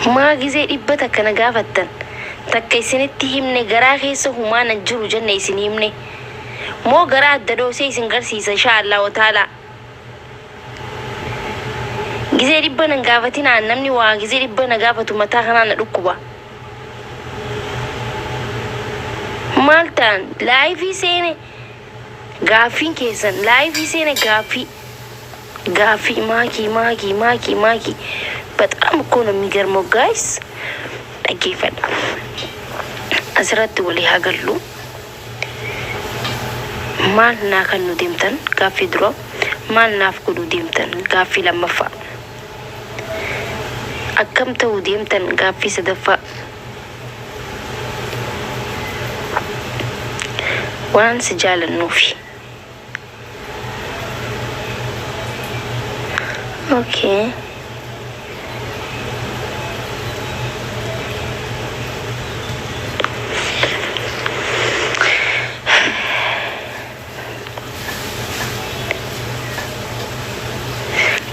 Maa gizee 100 na gaafattan? Takka isinitti himne garaa keessa humaa nan jiru jenne isin himne. Moo garaa adda dhoosee isin garsiisa inshaa Allah wa ta'ala. Gizee 100 nan gaafatinaa namni waa gizee 100 na gaafatu mataa kanaa na dhukkuba. Maal ta'an laayifii seene gaaffiin keessan laayifii seene gaaffii gaaffii maakii maakii maakii maakii በጣም እኮ ነው የሚገርመው ጋይስ dhaggeeffadha asirratti walii haa gallu maal naa kan nu deemtan gaaffii dura maal naaf godhuu deemtan gaaffii lammaffaa akkam ta'uu deemtan gaaffii sadaffaa waan si jaalannuufi. Okay.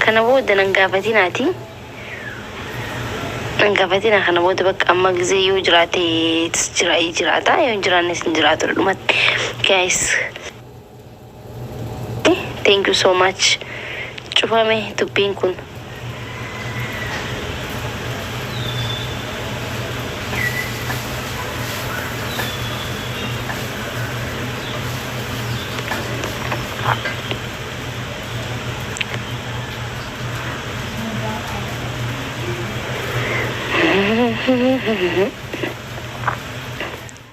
Kana booda nan gaafatinaati. Nan gaafatina kana booda bakka amma gizee yoo jiraate jira jiraata yoo hin jiraannes hin jiraatu dhumatti. Guys. Thank you so much. Cufame dubbiin kun.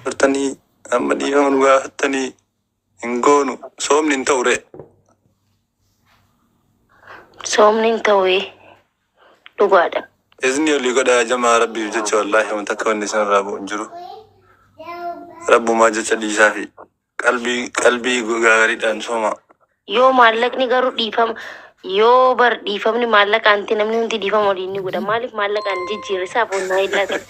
Turtanii amma dhiifama nu gaafattanii hin goonu soomni hin ta'u ree. Soomni hin ta'u dhugaadha. Izni olii godhaa jamaa rabbiif jecha wallaahi wanta akka wanni isin irraa bu'u hin jiru. Rabbumaa jecha dhiisaa fi qalbii qalbii gaariidhaan sooma. Yoo maallaqni garuu dhiifama yoo bar dhiifamni maallaqaan ta'e namni hundi dhiifama waliin ni godha. Maaliif maallaqaan jijjiirre isaa afonnaa hin laatan?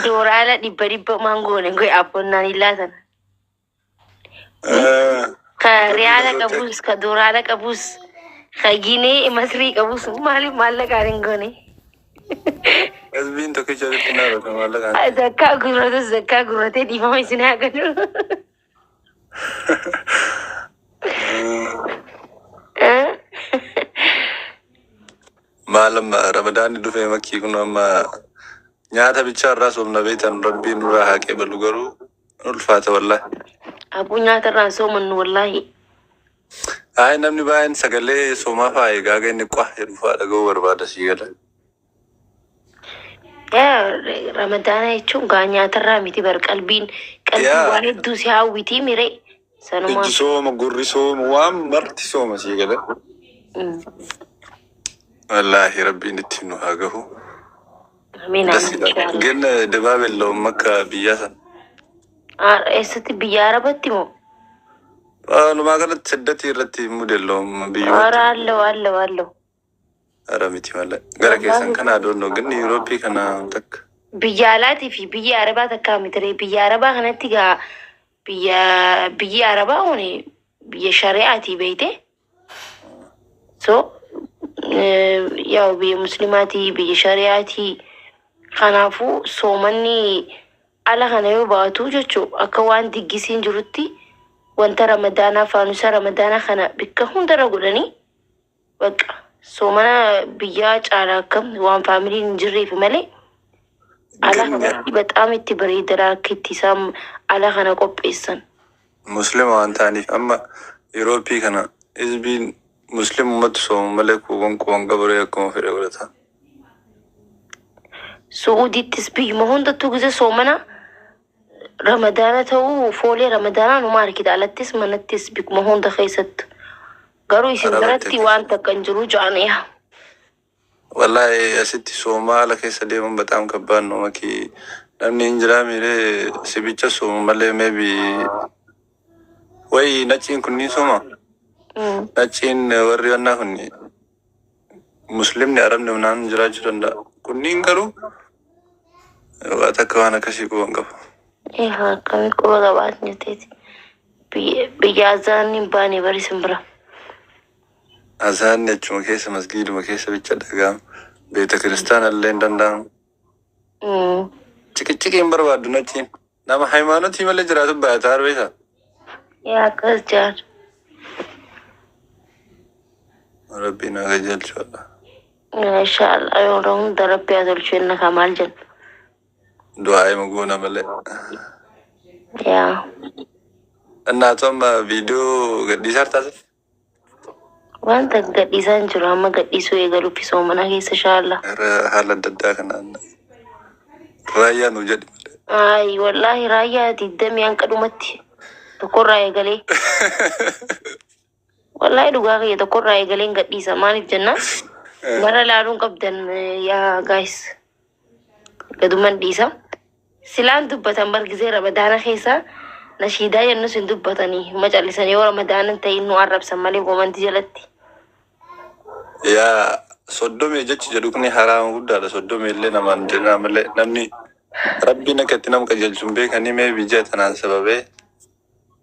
Dooraala 100 maan goone goe afonnaan hin laatan. Ka riyaala qabus ka dooraala qabus ka ginee masrii qabus maaliif maallaqaan hin goone? Qalbiin tokkicha walitti naafata maallaqaan. Zakkaa gurratus zakkaa gurratee dhiifama isin haa godhu. Maal amma ramadaanni dhufee makkii kun amma nyaata bichaa irraa soomna beektan rabbiin nurraa haa qeebalu garuu ulfaata wallaahi. Abuu nyaata irraan soomannu wallaahi. Ayi namni baay'een sagalee soomaa fa'aa eegaa akka inni qwa jedhu fa'aa dhaga'uu barbaada sii gala. Yaa ramadaana jechuun gaa nyaatarraa miti bar qalbiin qalbii Yaa. waan hedduu si hawwitii mire sanumaa. Ijji sooma, gurri sooma, waan marti sooma sii gala. Wallaahi rabbiin ittiin nu haa gahu. Amiin Das amiin ilaala. inshallah. Gen dibaab የለውም akka biyyaa sana. Eessatti biyya Arabatti moo? Walumaa galatti siddatii irratti mud የለውም biyyumatti. Ara allo allo allo. Ara miti malee. Gara keessan Wallaahi kana adoonnoo ግን Yuurooppii kana takka. Biyya alaatii fi biyya Arabaa takkaa miti ree. Biyya Arabaa kanatti gaa biyya biyyi Arabaa kun biyya shari'aatii beeyte. So yaa'u biyya muslimaatii biyya shari'aatii kanaafuu soomanni ala kana yoo baatu jechuu akka waan diggisiin jirutti wanta ramadaanaa faanusa ramadaanaa kana bikka hundarra godhanii bakka soomana biyyaa caalaa akkam waan faamiliin hin jirreef malee ala ግን kanatti baxaam itti bareedaadha akka itti isaan ala kana qopheessan. Muslima waan ta'aniif amma Yuurooppii kana hizbiin muslimumatti soomu malee kuuwwan quban qabaree akkuma fedhe godhata. Su'uudittis biyyuma hundattuu gise soomana ramadaana ta'uu foolee ramadaanaa numa argita alattis manattis bikkuma hunda keessattu. Garuu isin Arabatti biratti akkas. waan takka hin jiru ja'aniya. Wallaahi asitti sooma ala keessa deemuun በጣም ከባድ ነው መኪ namni hin jiraa miiree sibicha soomu malee maybe way naciin kunniin sooma naciin warri wannaa kunni muslimni arabni naan jiraachuu danda'a kunniin garuu waa takka waan akkasii quban qabu. Ehaa akkamii quba qabaatni teeti. Biyya azaan hin baane bari isin bira. Azaanni achuma keessa masgiiduma keessa bicha dhaga'ama. Beeta kiristaana illee hin danda'amu. Ciqiciqii hin barbaaddu nachiin. Nama hayimaanotii malee jiraatu baay'ata arbeessa. Yaa akkas jaar. Rabbiin haa qajeelchu. Inshaallah yeroo hunda Rabbi haa tolchu inni kaa maal jenna. Du'aa ima goona malee. Yaa. Innaatu amma viidiyoo gadhiisaa taasise. Wanta gadhiisaa hin jiru amma gadhiisuu eegaluuf soomana keessa inshaallah. Haala adda addaa kanaan raayyaa nu jedhi malee. Ay wallaahi raayyaa 20 hanqa dhumatti tokkorraa eegalee. Wallaahi dhugaa kiyya tokkorraa eegalee hin gadhiisa, maaliif jennaan bara laaluun qabdan yaa guys, gaduman dhiisa. Silaan dubbatan bargisee Ramadaana keessa nashiidaa jennus hin dubbatanii macallisan, yoo Ramadaana hin ta'in nu arrabsan malee comment jalatti. Yaa soddomee jechi jedhu kun haraama guddaadha. Soddomee illee namaan jedhaa malee namni Rabbiin akka itti nama qajeelchu hin beekanii mee biyya tanaan sababee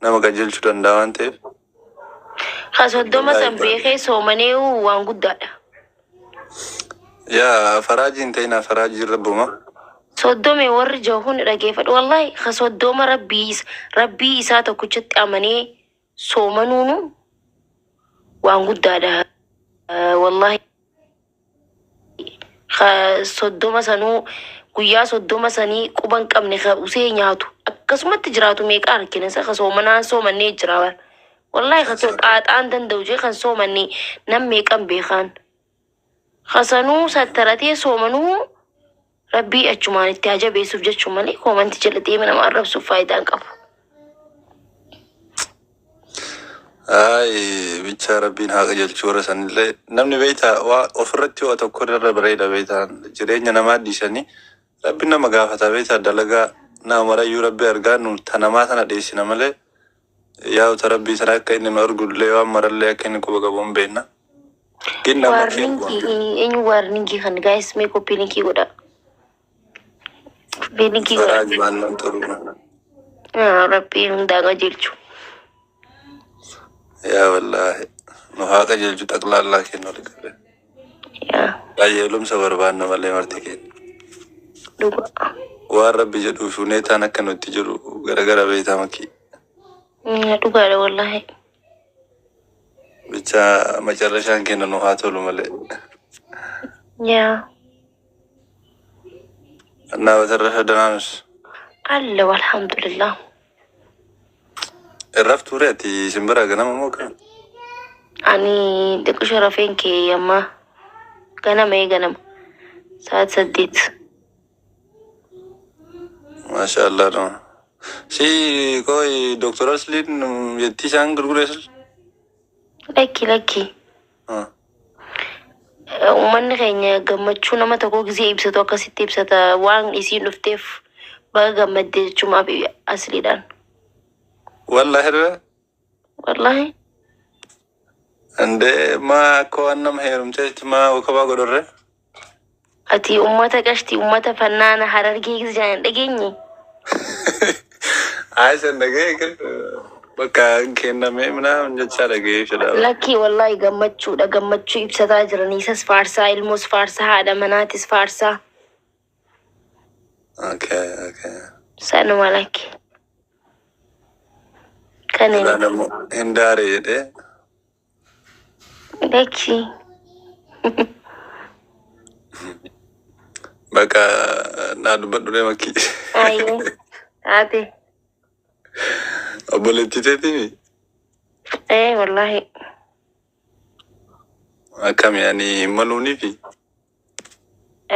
nama qajeelchuu danda'a waan ta'eef. Ka 30 san beekee soomanee waan guddaadha. Yaa faraajii hin ta'inaa, faraajii rabbuma. Soddome warri jiru kun dhageeffadhu, wallaahi ka 30 Rabbii isaa tokkichatti amanee soomanuunu waan guddaadha. Wallaahi ka 30 sanuu guyyaa 30 sanii quba hin qabne ka usee nyaatu akkasumatti jiraatu meeqa argina, isa ka soomanaan soomannee jira bara. Wallaahi ka xaaxaan danda'u jee kan soomanne nam meeqan beekaan. Ka sanuu sattaratee soomanuu Rabbii achumaan itti haa jabeessuuf jechuun malee comment jala deeme nama arrabsuuf faayidaa hin qabu. Ay bichaa Rabbiin haa qajeelchu warra sanillee. Namni beektaa waa ofirratti waa tokko irra bareeda, beektaa jireenya namaa dhiisanii Rabbi nama gaafata, beektaa dalagaa nama marayyuu Rabbi argaa, nu ta namaa sana dhiyeessina malee yaa'u ta Rabbii sana akka inni nu argullee waan marallee akka inni quba qabu hin beekna. Gin nama Warning eenyu warning kan guys, mee copy link godha. Copy link godha. Faraaj waan nam xuru. Ah, Rabbii hundaa qajeelchu. Yaa wallaahi nu haa qajeelchu, xaqlaallaa kennu ol qabe. Yaa. Qajeelumsa barbaanna malee marti keenya. Dhugaa. Waan Rabbi jedhuu fi huneetaan akka nutti jiru garagara beektaa makii. Dhugaadha wallaahi. Bicha macarrashaan keenya nu haa tolu malee. Yaa. እና በተረፈ ደህና ነሽ? አለው አልሐምዱሊላህ። Irraftuu ati simbira ganama moo kam? Ani xiqqisho rafeen kee amma ganama ee ganama sa'aat 8. Maashaallah dha. Si qoy Doktor Asliin jettii isaan gurgureessu? Lakki lakki. Uummanni keenya gammachuu nama tokko gisee ibsatu akkasitti ibsata, waan isiin dhufteef baga gammadde jechuumaaf asliidhaan. Wallaahi irra. Wallaahi. Indee maa akka waan nama heerumteetti maa wakabaa godhorre? Ati uummata qashti uummata fannaana Harargee gisee hin dhageenye. Ay san dhagee bakka kennamee ምናምን jechaa dhagee fedha. Lakki wallaahi gammachuudha, gammachuu ibsataa jiran, isas faarsaa, ilmoos faarsaa, haadha manaatis faarsaa. Okay. Sanuma lakki. Kan Irraan immoo hin daare jedhee. Lakki. Bakka naa dubbadhu dee makkii. Ayyee. Haate. Obboleettii teetii Ee wallaahi. Akkami ani hin maluuniifi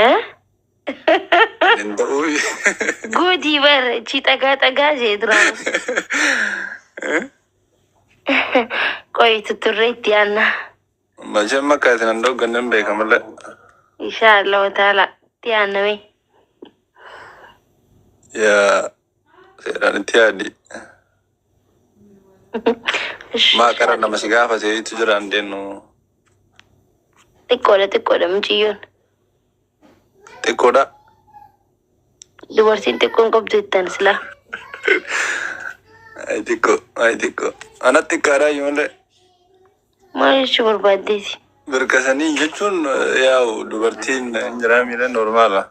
Eh? Hin ta'uufi. Guutii bar chi xagaa xagaa jee duraan. Qoy tutturree itti yaanna. Macheen makka isin hin dogganne beeka malee. Insha Allahu taala itti yaanname. Yaa seeraan itti yaadi. Maa qara nama si gaafateetu jira hin deemnu. Xiqqoodha xiqqoodha mucayyoon. Xiqqoodha. Dubartiin xiqqoon qabdu jettan silaa. Ay xiqqoo ay xiqqoo. Anatti xiqqaadhaa iyyuu malee. Maal jechuu barbaaddeeti? Birkasanii jechuun yaa'u dubartiin hin jiraa miira normaala.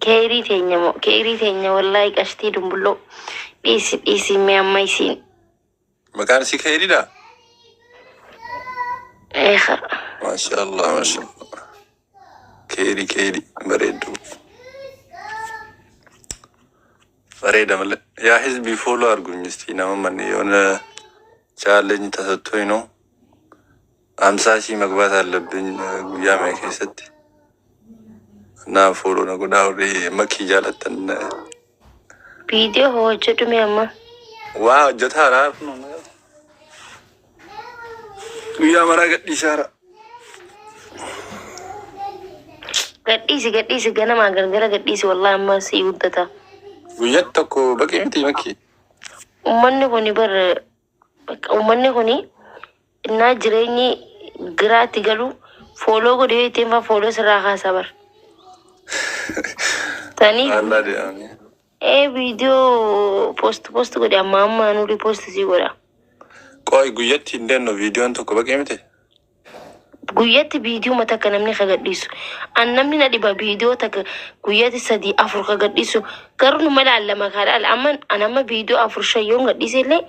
Keerii teenya moo keerii teenya wallaahi qashtii dumbulloo dhiisi dhiisi mee amma isiin. Maqaan isii keeriidha? Eeha. Maashaallah maashaallah. Keerii keerii bareedduu. Bareeda malee. Yaa hizbii follow arguኝ እስቲ nama manni የሆነ challenge ተሰጥቶኝ ነው 50,000 መግባት አለብኝ guyyaa mee keessatti እና follow na godhaa warri makii jaalattan. Viidiyoo hojjedhu mee amma. Waa hojjetaara guyyaa maraa gadhiisaara. Gadhiisi gadhiisi ganamaa galgala gadhiisi wallaahi amma sii guddata. Guyyaatti tokko baqee miti makii. Uummanni kuni bar bakka uummanni kuni innaa jireenyi giraatti galu follow godhe yoo ittiin faa follow sirraa kaasaa bar. Taniif Allaa deemanii. Ee viidiyoo post post godhe amma amma nuti post sii godha. Qoy guyyatti hin deennu viidiyoon tokko baqee miti. Guyyatti viidiyoo takka namni ka gadhiisu. An namni na dhiba viidiyoo takka guyyatti sadii afur ka gadhiisu. Garuu numa laallama kaadha. Amma an amma viidiyoo afur shan yoon gadhiise illee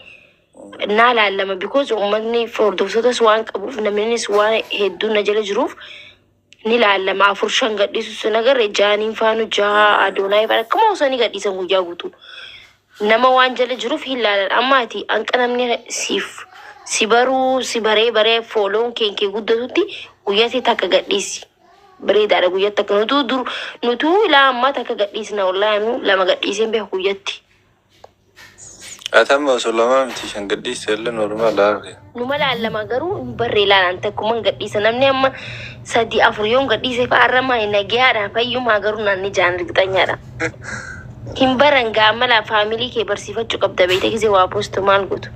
naa laallama because uummatni hordoftootas waan qabuuf namnis waan hedduu na jala jiruuf ni laallama afur shan gadhiisu sun agarre jaaniin faanu jaha adoonaa faana akkuma osoo ni gadhiisan guyyaa guutuu. Nama waan jala jiruuf hin laalan amma ati hanqa namni siif si baruu si baree baree follown kee guddatutti guyyatti takka gadhiisi. Bareedaadha guyyatti takka nutuu dur nutuu ilaa ammaa takka gadhiisna wallaahi nu lama gadhiiseen beeku guyyatti. Ati amma osoo lamaa miti shan gadhiiste illee normaala harre. Numa laallama garuu hin barree ilaalan takkuma hin gadhiisa namni amma sadii afur yoon gadhiise fa'a irra maa nagayaadha fayyumaa garuu naanni jaan rigxanyaadha. Hin baran gaamala family kee barsiifachuu qabda beekte gisee waa postu maal gootu.